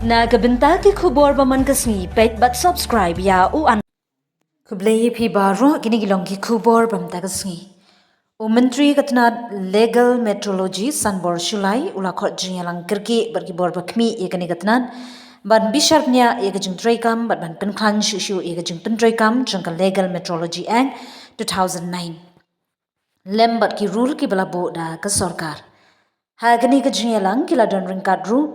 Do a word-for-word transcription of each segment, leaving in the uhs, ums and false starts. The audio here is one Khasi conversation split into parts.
Na ka bynta ki khubor ba man ka sngi, peit bad subscribe ïa u an. Khublei ïa phi baroh, kine ki long ki khubor ba mynta ka sngi. U Myntri ka tnat Legal Metrology, Sanbor Shullai, u la khot jingïalang kyrkieh bad ki bor ba khmih ïa kane ka tnat ban bishar bniah ïa ka jingtreikam bad ban pynkhlaiñ shuh shuh ïa ka jingpyntreikam jong ka Legal Metrology Act two thousand nine lem bad ki rule kiba la buh da ka sorkar. Ha kane ka jingïalang ki la don ryngkat ruh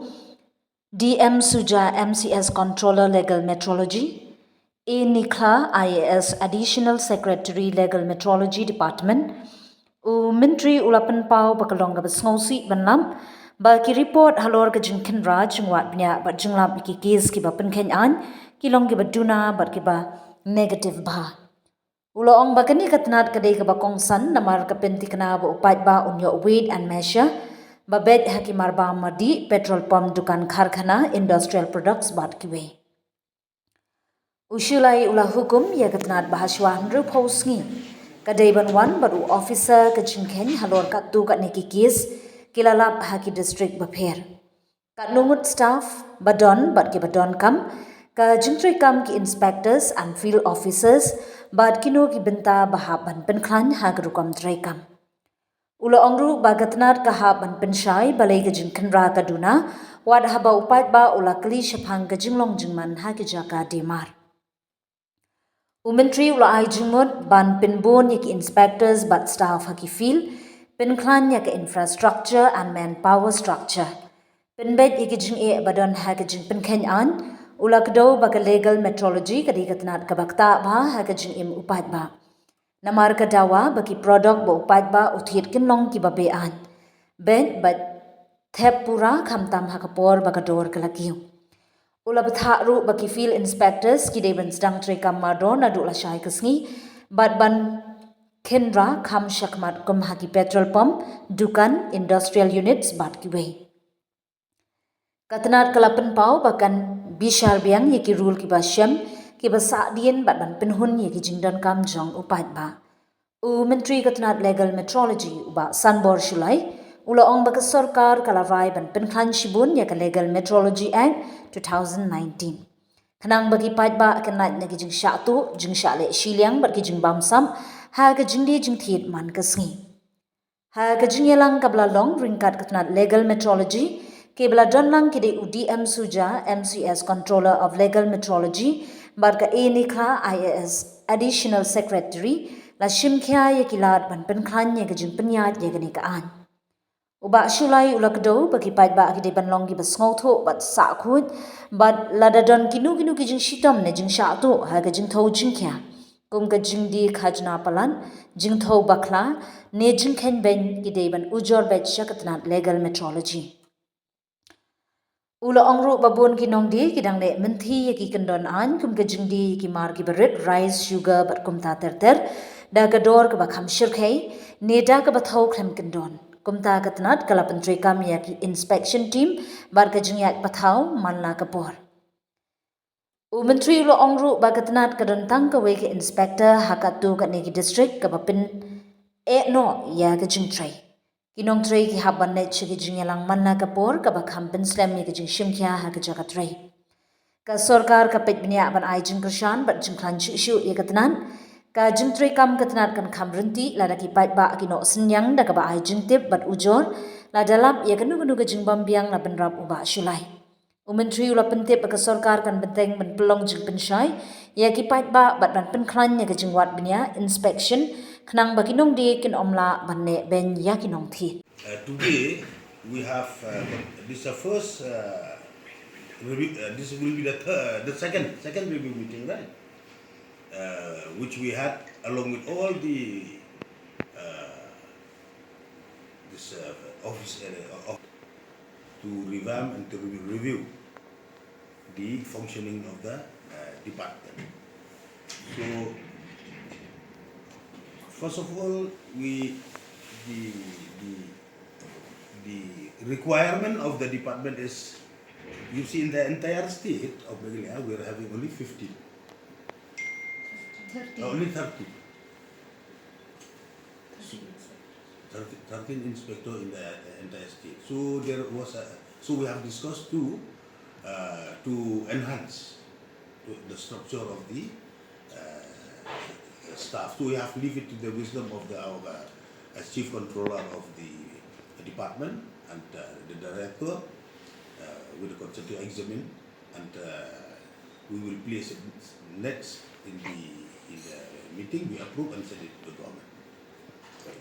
D M Suja, M C S Controller Legal Metrology, A Nikhla, I A S Additional Secretary Legal Metrology Department. U Myntri u la pynpaw ba ka long kaba sngewsih ban lap ba ki report halor ka jingkhynra, jingwad bniah bad jinglap ïa ki case kiba pynkheiñ aiñ ki long kiba duna bad kiba negative bha. U la ong ba kane ka tnat ka dei kaba kongsan namar ka pynthikna ba u paidbah un ïoh weight and measure ba beit ha ki marbam mardih, petrol pump, dukan, karkhana, industrial products bad kiwei. U Shullai u la hukum ïa ka tnat ba ha shuwa hynriewphew sngi ka dei ban wan bad u officer ka jingkheiñ halor katto katne ki case ki la lap ha ki district bapher, katno ngut staff ba don bad kiba donkam, ka jingtreikam ki inspectors and field officers bad kino ki bynta ba hap ban pynkhlaiñ ha ka rukom treikam. U la ong ruh ba ka tnat ka hap ban pynshai balei ka jingkhynra ka duna wat haba u paidbah u la kylli shaphang ka jinglong jingman ha ki jaka dieng mar. U Myntri u la ai jingmut ban pynbun ïa ki inspectors bad staff ha ki field, pynkhlaiñ ïa ka infrastructure and manpower structure, pynbeit ïa ki jingeh ba don ha ka jingpynkheiñ aiñ. U la kdew ba ka Legal Metrology ka dei ka tnat kaba ktah bha ha ka jingim u paidbah, namar ka dawa ba ki product ba u paidbah u thied kin long kiba beaiñ, beit bad thep pura khamtam ha ka por ba ka dor ka la kiew. U la bthah ruh ba ki field inspectors ki dei ban sdang treikam mardor naduh lashai ka sngi bad ban khynra kham shakhmat kum ha ki petrol pump, dukan, industrial units bad kiwei. Ka tnat ka la pynpaw ba kan bishar biang ïa ki rule kiba shem, kiba sahdien bad ban pynhun ïa ki jingdonkam jong u paidbah. U Myntri ka tnat Legal Metrology u Bah Sanbor Shullai u la ong ba ka sorkar ka la rai ban pynkhlaiñ shibun ïa ka Legal Metrology Act two thousand nineteen, khnang ba ki paidbah kin lait na ki jingshah tuh, jingshah leh shiliang bad ki jingbamsap ha ka jingdie jingthied man ka sngi. Ha ka jingïalang kaba la long ryngkat ka tnat Legal Metrology, kiba la don lang ki dei u D M Suja, M C S Controller of Legal Metrology, bad ka A Nikhla, I A S Additional Secretary, la shim khia ïa ki lad ban pynkhlaiñ ïa ka jingpynïaid ïa kane ka aiñ. U Bah Shullai u la kdew ba ki paidbah ki dei ban long kiba sngewthuh bad sahkhuid, bad lada don kino kino ki jingshitom ne jingshah tuh ha ka jingthew jingkhia, kum ka jingdie khajna palat, jingthew bakla ne jingkheiñ beiñ, ki dei ban ujor beit sha ka tnat Legal Metrology. U la ong ruh ba bun ki nongdie ki dang leh mynthi ïa ki kyndon aiñ kum ka jingdie ïa ki mar kiba rit, rice, sugar bad kumta ter ter, da ka dor kaba kham shyrkhei ne da kaba thew khlem kyndon. Kumta ka tnat ka la pyntreikam ïa ki inspection team bad ka jingïaid pathaw man la ka por. U Myntri u la ong ruh ba ka tnat ka don tang kawei ka inspector ha katto katne ki district kaba pyneh noh ïa ka jingtrei. Ki nongtrei ki hap ban leit sha ki jingïalang man la ka por kaba kham pynslem ïa ka jingshim khia ha ka jaka trei. Ka sorkar ka peit bniah ban ai jingkyrshan bad jingkhlaiñ shuh shuh ïa ka tnat. Ka jingtreikam ka tnat kan kham ryntih lada ki paidbah ki noh synñiang da kaba ai jingtip bad ujor lada lap ïa kano kano ka jingbym biang, la bynrap u Bah Shullai. U Myntri u la pyntip ba ka sorkar kan bteng ban pynlong jingpynshai ïa ki paidbah bad ban pynkhlaiñ ïa ka jingwad bniah, inspection, khnang ba ki nongdie kin ym lah ban neh beiñ ïa ki nongthied. Uh, today we have, uh, this is the first, uh, review, uh, this will be the third, the second, second review meeting, right? Uh, which we had along with all the, uh, this, uh, office, uh, of, to revamp and to re-, review the functioning of the, uh, department. So, first of all, we, the, the, the requirement of the department is, you see, in the entire state of Meghalaya, we are having only fifteen. Thirteen. Uh, only thirteen. Thirteen. Thirteen, thirteen inspector in the, uh, entire state. So there was a, so we have discussed to, uh, to enhance to the structure of the uh, staff. So we have to leave it to the wisdom of the our uh, as chief controller of the department and uh, the director uh, with the consent to examine, and uh, we will place it next in the in the meeting. We approve and send it to the government.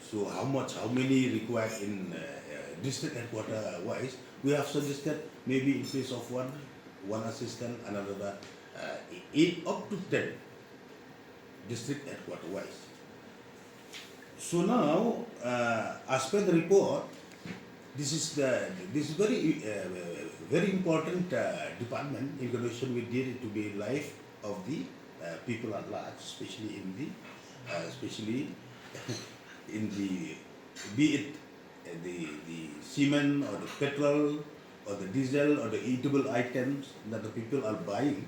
So how much, how many required in uh, uh, district headquarter wise? We have suggested maybe in place of one, one assistant, another uh, eight up to ten district headquarter wise. So now, uh, as per the report, this is the this is very uh, very important uh, department in connection with the to be life of the uh, people at large, especially in the uh, especially in the be it uh, the the cement or the petrol or the diesel or the eatable items that the people are buying.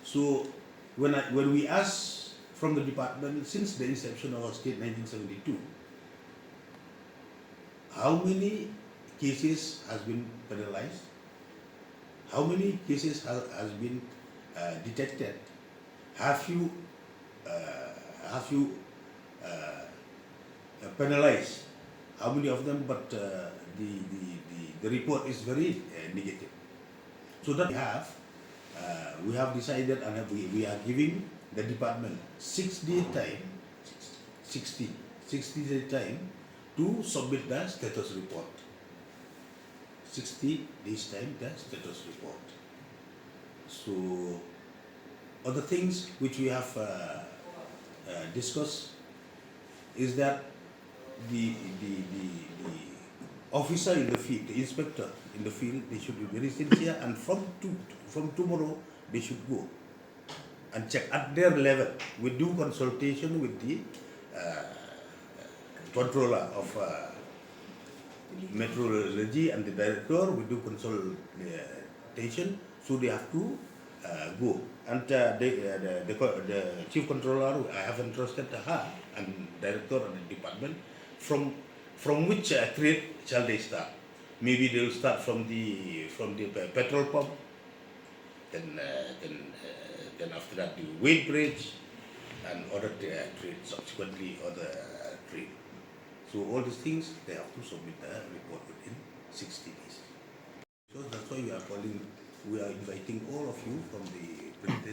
So when I, when we ask from the department since the inception of our state nineteen seventy-two, how many cases has been penalized? How many cases has, has been uh, detected? Have you uh, have you uh, uh, penalized? How many of them? But uh, the, the, the, the report is very uh, negative. So that we have uh, we have decided and have, we, we are giving the department six day time, sixty, sixty day time to submit the status report. Sixty days time the status report. So other things which we have uh, uh, discussed is that the, the, the, the officer in the field, the inspector in the field, they should be very sincere, and from to, from tomorrow they should go and check at their level. We do consultation with the uh, controller of uh, meteorology and the director. We do consultation, so they have to uh, go. And uh, the, uh, the, the, the chief controller, I have entrusted to her and director and the department from from which uh, trade shall they start? Maybe they will start from the from the petrol pump, then uh, then uh, then after that the weighbridge, and other uh, trade subsequently, other uh, trade. So all these things they have to submit a report within sixty days. So that's why we are calling, we are inviting all of you from the print,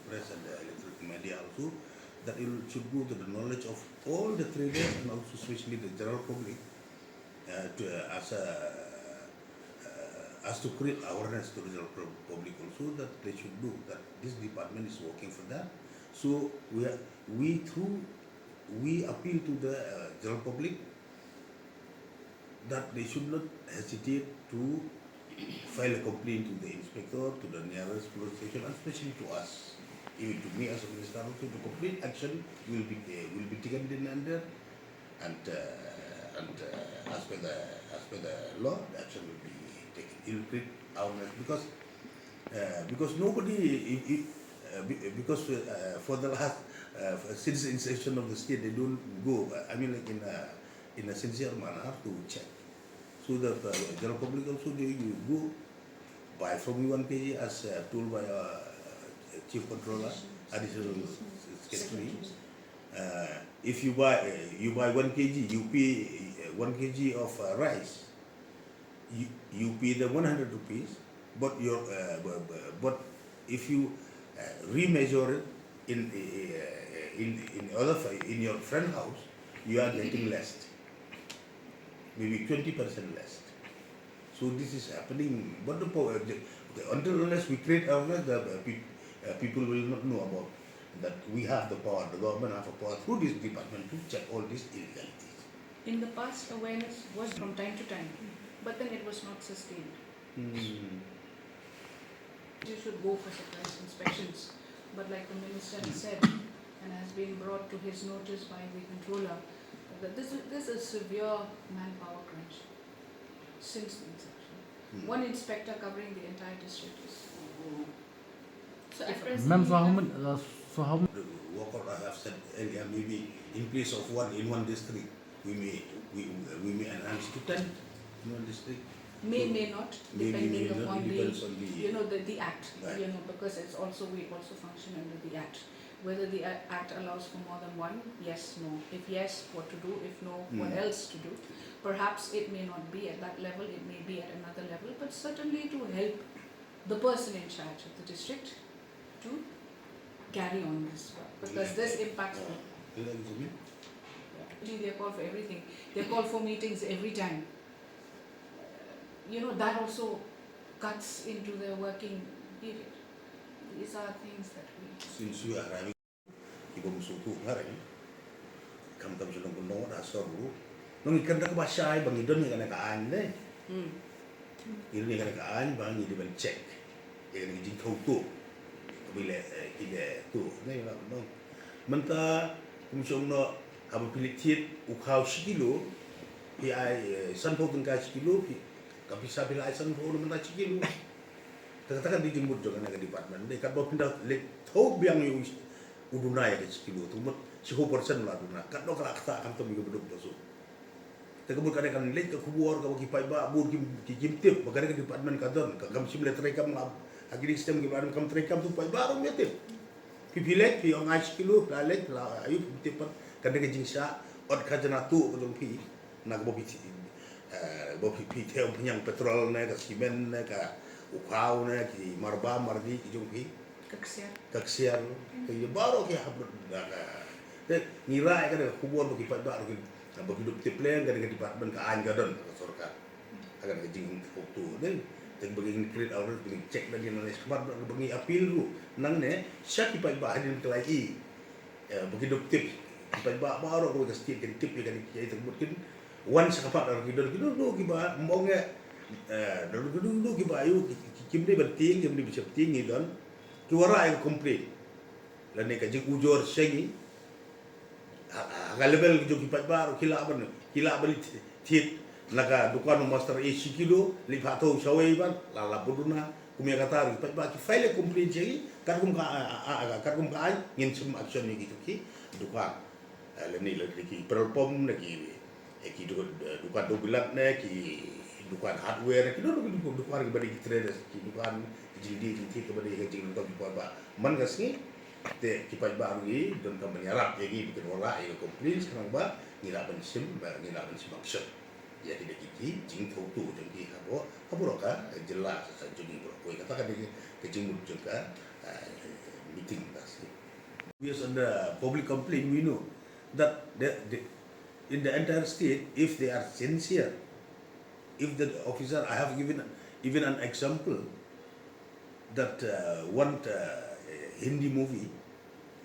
press and the electronic media also, that it should go to the knowledge of all the traders and also especially the general public uh, to, uh, as a uh, as to create awareness to the general public also, that they should know that this department is working for that. So we are, we through we appeal to the uh, general public that they should not hesitate to file a complaint to the inspector, to the nearest police station, and especially to us, even to me as a minister also, the complete action will be uh, will be taken in under, and uh, and uh, as per the as per the law, the action will be taken. It will create awareness because uh, because nobody, if, if, uh, because uh, for the last uh, since the inception of the state, they don't go. I mean, like in a in a sincere manner to check. So the uh, general public also, they you go buy from me one kg as uh, told by uh, chief controller, additional secretary. Uh, if you buy uh, you buy one kg, you pay uh, one kg of uh, rice. You, you pay them one hundred rupees, but your uh, but, but if you uh, remeasure it in uh, in in other in your friend house, you are getting less, maybe twenty percent less. So this is happening. But the power, okay, until unless we create awareness, the uh, pe- uh, people will not know about that we have the power. The government have a power through this department to check all these illegalities. In the past, awareness was from time to time, but then it was not sustained. Hmm. You should go for surprise inspections, but like the minister has said, and has been brought to his notice by the controller, that this is, this is severe manpower crunch since the inception. One inspector covering the entire district is. So at present, Ma'am, we so how have many? Uh, so how many? The workout I have said earlier, maybe in place of one in one district, we may we, we may enhance to ten in one district. May, may not, May, may, depending may not, upon it the, depends on the you know, the, the act, Right. you know, because it's also, we also function under the act. Whether the a- act allows for more than one, yes, no. If yes, what to do? If no, what Mm. else to do? Perhaps it may not be at that level, it may be at another level, but certainly to help the person in charge of the district to carry on this work, because this impacts them. Lagi sini. They call for everything. They call for meetings every time. You know, that also cuts into their working period. These are things that we Since we are having ki bym sngewthuh ngar, eh, khamtam sha nongkyndong, da sor ruh. Ngi kynda kaba shai ba ngi don ïa kane ka aiñ ne. Ngi don ïa kane ka aiñ ba ngi dei ban check ïa kane ka jingthaw tuh kaba ïaleh, eh, ki leh tuh ne, la nong. Mynta kum shong noh, haba phi leit thied u khaw shi kilo, phi ai, eh, sanphew tyngka shi kilo, phi, ka pisa phi la ai sanphew na mynta shi kilo. Te kata ka dei jingmut jong kane ka department. Dei katba phin da leit thaw biang ïa u, u duna ïa ka shi kilo, te mut shiphew percent la duna. Katno ka la ktah khamtam ïa ka baduk basuk. Te ka mut kane kan leit ka khubor kaba ki paidbah bun ki, ki, kim tip ba kane ka department ka don, ka kam shym la treikam, ha kine ki stem kiba kam treikam, te u paidbah ruh um tip. Phi, phi leit, phi ong ai shi kilo, phi la leit, phi la ïoh, phi tip pat kane ka jingshah ot khajna tuh ka jong phi. Na kaba phi, eh, ba phi, phi thew pynïang petrol ne, ka simen ne, ka u khaw ne, ki marbam mardi ki jong phi. Ka ksiar. Ka ksiar. Ka ïa baroh ki hap lut da ka. Te ngi rai ka da ka khubor ba ki paidbah ruh ki, ba ki dup tip lem, ka da ka department ka aiñ ka don ka sorkar. Ha ka da ka jingthaw tuh ne. Te ba ngi create awareness, ba ngi check da ngi na ne, ba ngi appeal ruh nangne sha ki paidbah hadien ka lai i. Eh, ba ki dup tip, ki paidbah baroh kawei ka state kin tip ïa kane ka jingthaw tuh, kin wan sha ka pat, ki don, ki don, don kiba ym ong eh, eh, don, don, don kiba ïoh, ki, ki, kim dei ban tieng, kim dei ban sheptieng, ngi don ki wanrah ïa ka complain lane ka jingujor sha ngi. Ha, ha ka level ki jong ki paidbah ruh ki lah ban, ki lah ban leit thied na ka dukan u Master A shi kilo, leit phah thew shawei ban la lap u duna. Kum ïa kata ruh ki paidbah ki file complaint sha ngi, katkum ka, a, a, a, katkum ka aiñ ngin shim action ïa kito ki dukan. Eh, lane, lane ki petrol pump ne ki, eh, ki du-, eh, dukan dewbilat ne ki dukan hardware ne ki du-, du-, du-, dukan kiba dei ki traders, ki dukan ki jingdie jingthied kiba dei ka jingdonkam ki paidbah man ka sngi. Te ki paidbah ruh ki donkam ban ïarap ïa ngi ba kin wanrah ïa ka complaint khnang ba ngi lah ban shim, ba ngi lah ban shim action ïa kine ki, ki jingthaw tuh jong ki ha baroh, ha baroh ka jylla jong ngi baroh kawei. Kata ka dei ka jingmut jong ka, ah, meeting last week. Based on the public complaint, we know that the, the, in the entire state, if they are sincere, if the officer, I have given even an example that, uh, one, uh, Hindi movie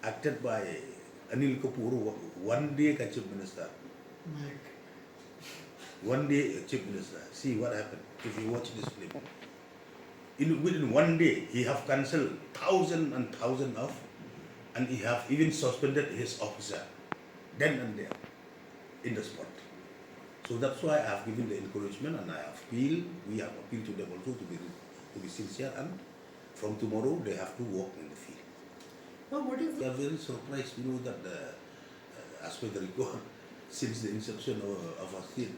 acted by Anil Kapoor, wa-, one day ka chief minister. Mike. One day, uh, chief minister. See what happened if you watch this film. In, within one day, he have cancelled thousand and thousand of, and he have even suspended his officer then and there in the spot. So that's why I have given the encouragement and I have appealed, we have appealed to them also to be, to be sincere, and from tomorrow they have to work in the field. But what is... We are very surprised, you know, that the, uh, as per the record, since the inception of, of our state,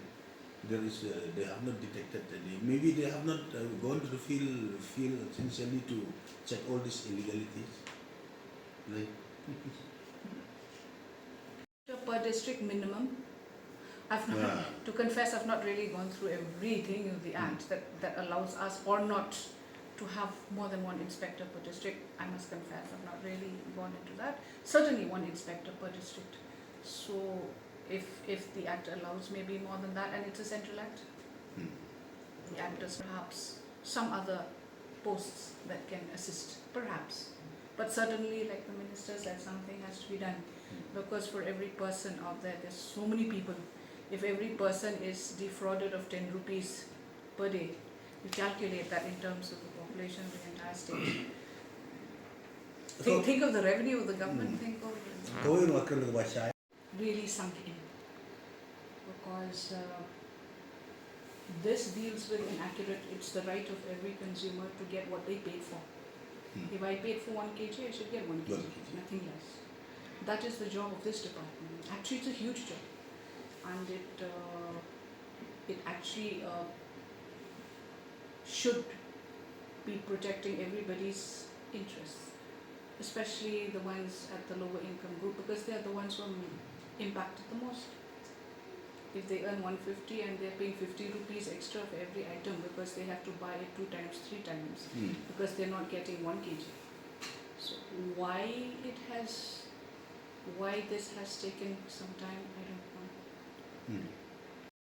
there is, uh, they have not detected any. Maybe they have not, uh, gone to the field, field sincerely to check all these illegalities. Right? Per district minimum. I've not, to confess, I've not really gone through everything of the act that, that allows us or not to have more than one inspector per district. I must confess, I've not really gone into that. Certainly one inspector per district. So if, if the act allows maybe more than that, and it's a central act, the act does perhaps some other posts that can assist, perhaps. But certainly, like the minister said, something has to be done. Because for every person out there, there's so many people. If every person is defrauded of ten rupees per day, you calculate that in terms of the population of the entire state. Think, think of the revenue of the government, think of really sunk in. Because, uh, this deals with inaccurate, it's the right of every consumer to get what they paid for. If I paid for one K G, I should get one K G, nothing less. That is the job of this department. Actually, it's a huge job. And it, uh, it actually, uh, should be protecting everybody's interests, especially the ones at the lower income group, because they are the ones who are impacted the most. If they earn one fifty and they're paying fifty rupees extra for every item because they have to buy it two times, three times, Hmm. because they're not getting one kg. So why it has, why this has taken some time, I don't know. Hmm.